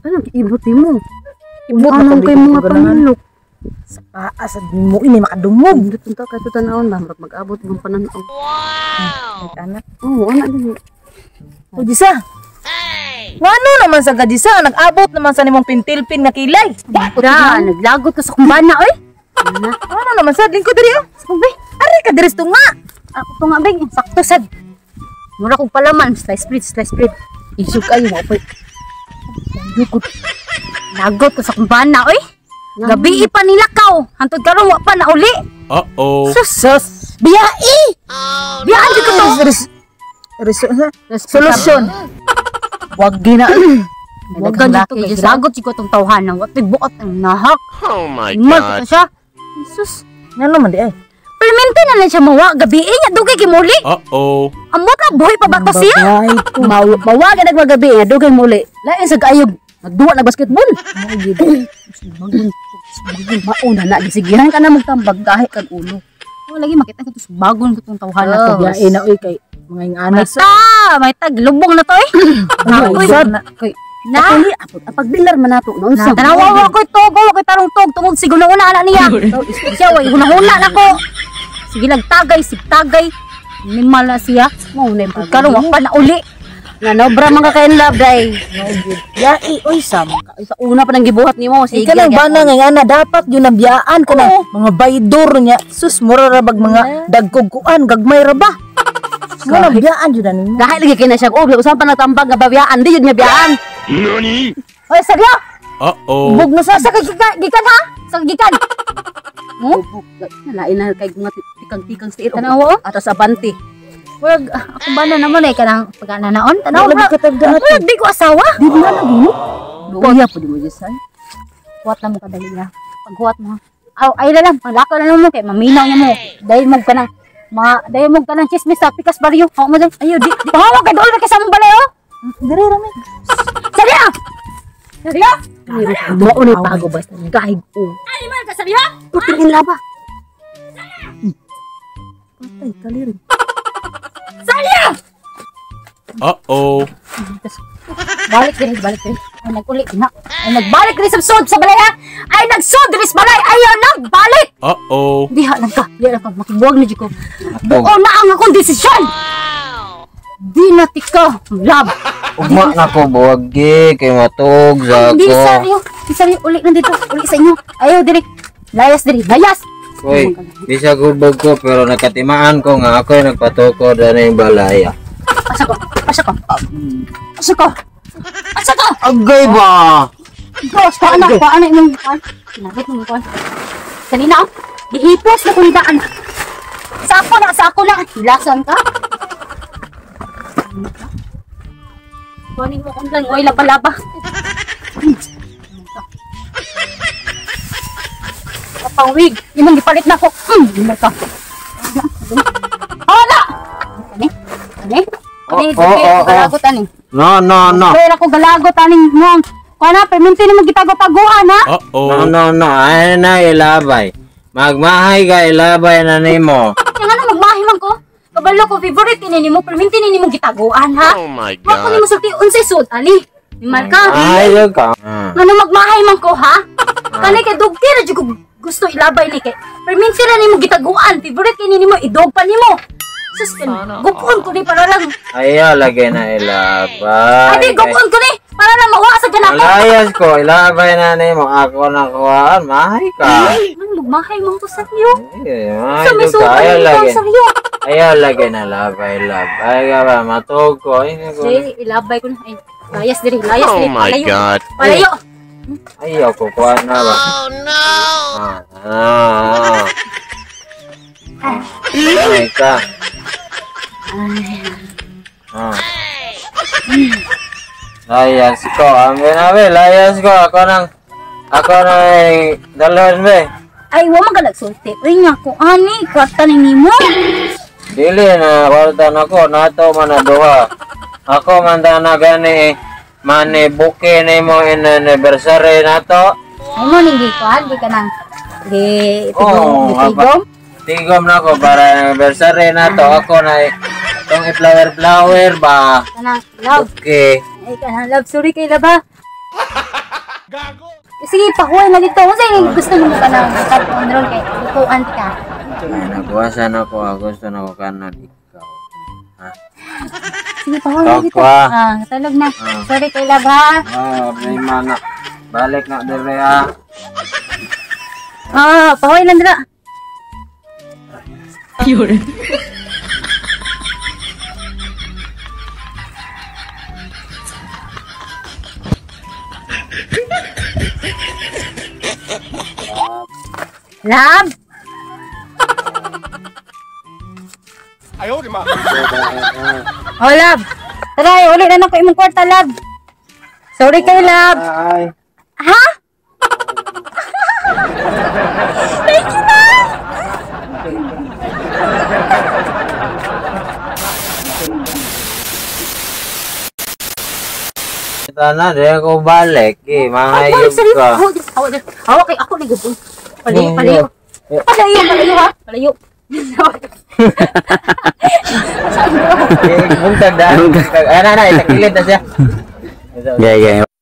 Ano ibot mo? Ibot na Anong ko kay mga panulok? Sa paa sa mo ini makadungog. Indot unta kay to tan-awon ba murag mag-abot ng pananaw. Anak. Oo, ana din. O Jisa. Ngano naman sa gadisa, nag-abot naman sa nimong pintilpin nga kilay. Da, naglagot ka sa kumbana oy. Ana, Ano naman sa lingkod diri oh. sabi. Ari ka diri nga. Ako to nga bing, sakto sad. Mura kog palaman, slice bread, slice bread. Isog kayo mo pa. Lagot. Lagot ko sa kumbana oy. Gabi pa nila kaw. Hantod karon wa pa na uli. Uh-oh. Sus, Sus, biyai. biyaan jud ko to. Res, solusyon. Wag gina. Wag ka dito kay lagot jud ko tong tawhanan. Wa to'y buot ang nahak. Oh my Mal God. ko siya. Sus, Ngano man di ay. permente na lang siya mawa. Gabi niya dugay kimuli. Uh-oh. Amot na buhi pa ba to siya? Babae ko. Mawaga nagmagabi nga dugay muli. Lain sa kaayog. Nagduwa na basketball. Mauna na gisigihan ka na magtambag gahi kag ulo. Oh, lagi makita ko to bagon ko tong tawhana to. Biyai na oy kay mga ingana. May ta, may tag lubong na to eh. Uy, Uy, na kay na. Apag bilar man nato no Na, tanawa wa ko'y tog, wa ko'y tarong tog tungod sig una na niya. Siya way hunahuna na ko. Sige lang tagay, sig tagay. Minimal na siya. Mao na yung Karon wa pa na uli. Na nobra man ka kay love day. Biyai oy sam. Sa una pa nang gibuhat nimo sige. Ika lang bana nga ingana dapat yun ang biyaan ko na mga baydor niya. Sus mura ra bag mga dagkog kuan gagmay ra ba. Mo na biyaan jud ani mo. Dahil lagi kay na siya og usapan pa nagtambag nga babiyaan di jud nga biyaan. NANI? Oy, seryo? Uh-oh. Bug na sa Sa gikan, gikan ha? Sa gikan. Oh, lain na kay mga tikang-tikang sa Tanawa oh. Ato sa banti. Wag ako ba na naman eh kanang pagkananaon tanaw. Wala ka tagda. Wag di ko asawa. Di na lagi no. Luya po di mo jud. Huwat na mo kadali na. Paghuwat mo. Aw, ay na lang, panglakaw na lang mo kay maminaw niya mo. Dahil mo ka ng mga dahil mo ka ng chismis sa pikas baryo. Hawak mo dyan. Ayo, di. Pahawak kay dool kay sa mong balay oh. Dire ra mi. Seryo? Seryo? Mao ni pago basta gahig o. Ay, man ka seryo? Puting laba. Patay kaliri. Seryo? Uh-oh. Balik diri, balik diri. Ay naguli na. Ay nagbalik diri sa sud sa balay ha. Ay nagsud diri sa balay. Ayaw nagbalik. Uh-oh. Diha lang ka. Diha lang ka. Makibuwag na jud ko. Buo na ang akong desisyon. Di na tika. Love. Ugma na ko buwagi kay matug sa Hindi ako. seryo. Di seryo. Uli na dito. Uli sa inyo. Ayaw diri. Layas diri. Layas. Uy, bisag hubog ko pero nakatimaan ko nga ako'y nagpatukod ani balaya. Asa ko. Asa ko. Asa ko. Asa ko. Agay ba? Gosh, paano? Paano imong kuan? Kinabit mo kuan. Kanina oh. Gihipos na kung daan. Sa ako na, sa ako na. Hilasan ka. Kunin mo kung lang, oy, laba-laba. Kapang wig, imong gipalit na ko. Mo ka. Hala! Ani? Ani? Oh, Ani, oh, oh, oh. galagot ani. No, no, no. Pero ako galagot aning mong. Kuha na, perminti na magitago-taguan ha. No, Uh-oh. no, no. Ay na ilabay. Magmahay ka ilabay na nimo. Yang ano, magmahi man ko. Kabalo ko, favorite ini nimo, perminti ni nimo gitaguan ha. Oh my Wa ko God. nimo sulti unsay suot ani. Nimal ka. Ay ka. Ah. Ngano magmahay man ko ha? Kani kay dugti ra jud ko gusto ilabay ni kay. Perminti ra nimo gitaguan, favorite ini nimo idog pa nimo. Sus, gupon ko ni para lang. Ayaw lagi na ilabay. Ay, di, gupon ko ni para lang mawa sa ganako. Malayas ko ilabay na nimo ako na kuhaan. Mahay ka. Ano, magmahay man ko sa iyo. Ay, Sa may mahay ka. suot Ayaw ni lagi. sa iyo. Ayaw lagi na labay labay ka ba matug ko. Ay, nako. Di, ilabay ko na. Ay, layas diri, layas Oh diri. my Palayo. God. Palayo. Ayaw ko kuha na ba? Oh no! Ah, ah, ah. Ay ka. Ah. Layas ko. Ang ginabi, layas ko. Ako nang dalon be. Ay, wa man ka nagsulti. Uy nga ko ani, kwarta ni nimo. Dili na kwarta na ko. Nato man na duha. Ako man ta na gani mani buke nimo in anniversary nato. Ay mo ning gikuan, di ka nang di tigom, Oo, di tigom. Tigom na ko para anniversary nato. Ako na Tong i-flower flower ba? Kanang love. Okay. Ay kanang love, sorry kay love ha. Gago. Sige, pahuway na dito. Unsa yung gusto nimo kanang kat-on ron kay tutuan ka. Ay, nagwasan ako. Ah. Gusto na ko kanon ikaw. Ha? Sige, pahuway na dito. Tawag ko, ah. Ah, tulog na. Ah. Sorry kay love ha. Ah, problema na. Balik na dire ha. Ah, pahuway lang dira. Love? Oh, love. Tara, uli na nako imong kwarta, love. Sorry kay love. Ay. Ha? Thank you, love. Tana, di ako balik. Eh, mahayop ka. Awa kay ako ni gubon. Palayo, palayo. Palayo, palayo ha. Palayo. Eh, buntag dahil. Ay, na, na, isang kilid na siya. Gaya, gaya.